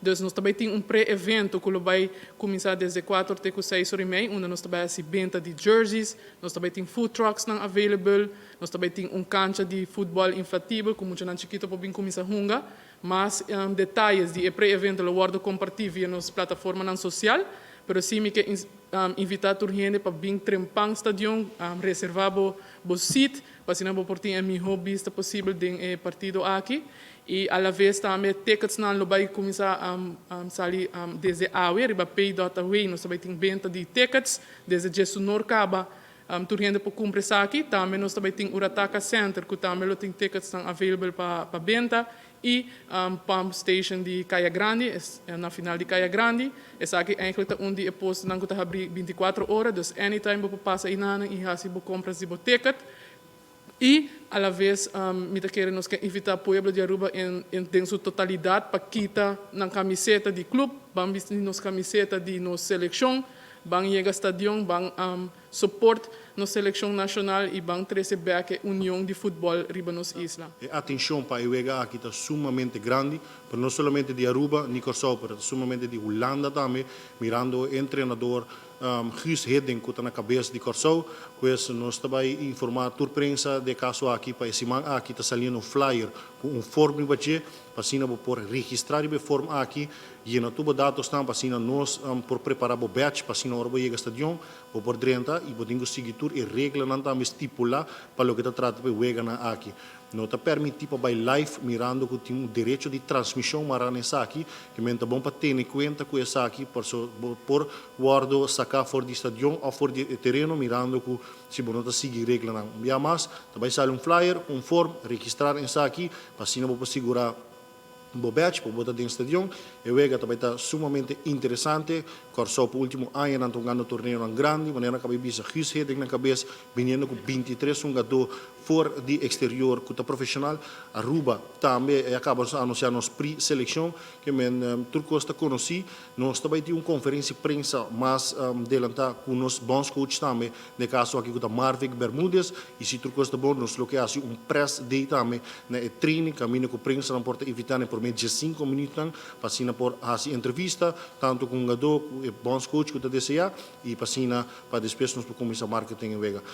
Dus nos tambe tin un pre-evento cu ta bay cuminsa desde 4 te 6 or y mey, unda nos tambe ta benta di jerseys, nos tambe tin food trucks nan available, nos tambe tin un cancha di futbol inflatable, cu mucha chikito por cuminsa hunga. Mas detaye di pre-evento lo wordo comparti via nos plataforma social, pero si mi kier invita tur hende pa bin trempan stadion, reserva bo seat, pa asina bo por tin e miho bista posibel di partido aki. Y a la vez tambe tickets nan lo bay cuminsa sali desde awe, riba pay.away, nos tambe tin benta di tickets, desde 11 or caba, tur hende por cumpra aki. Tambe nos tambe tin Urataka Center, cu tambe lo tin tickets available pa benta, y pump station di Caya Grande, na final di Caya Grande. Esaki eigenlijk ta unda e posto nan ta habri 24 ora, dus anytime bo pasa eynan y haci bo compras di bo ticket. Y, a la vez, mi kier nos kier invita e pueblo di Aruba den su totalidad pa kita nan camiseta di club, ban bisti nos camiseta di nos seleccion, ban yega stadion, ban support nos seleccion nacional y ban trece back union di futbol riba nos isla. E atencion pa e wega aki ta sumamente grandi, pero no solamente di Aruba, ni Corsou, pero sumamente di Hulanda tambe, mirando e entrenador Guus Hiddink, cu ta na cabes di Corsou. Pues nos ta bay informa tur prensa di caso aki pa e siman aki ta saliendo un flyer cu un form riba dje, pa asina por registra e form aki y na tur dato nan, pa asina nos por prepara e badge, pa asina ora yega stadion, bo por drenta y bo tin cu sigui tur e regla nan tambe stipula pa loke ta trata e wega nan aki. No ta permiti pa bay live, mirando cu tin un derecho di transmision mara esaki, kiermen ta bon pa tene cuenta cu esaki, por wordo saca for di stadion of for di tereno, mirando cu si bo no ta sigui regla nan. Ya mas, ta bay sali un flyer, un form, registra esaki, pa asina bo sigura bo badge, pa bo ta den stadion. E wega tambe ta sumamente interesante. Corsou pa ultimo aña nan ta hungando torneo grandi, manera cu bisa Guus Hiddink na cabes, biniendo cu 23 hungado for di exterior cu ta profesional. Aruba tambe a caba di anuncia nos pre-seleccion, kiermen tur cos ta conoci. Nos tambe tin un conferencia di prensa mas adelanta cu nos bondscoach tambe, den caso aki cu Marvic Bermudez, y si tur cos ta bon, nos lo kier haci un press day tambe na training, caminda cu prensa nan por ta invita por medio di 5 minuut pa asina por haci entrevista, tanto cu hungado, cu bondscoach cu ta desea, y pa asina pa despues nos cuminsa marketing e wega.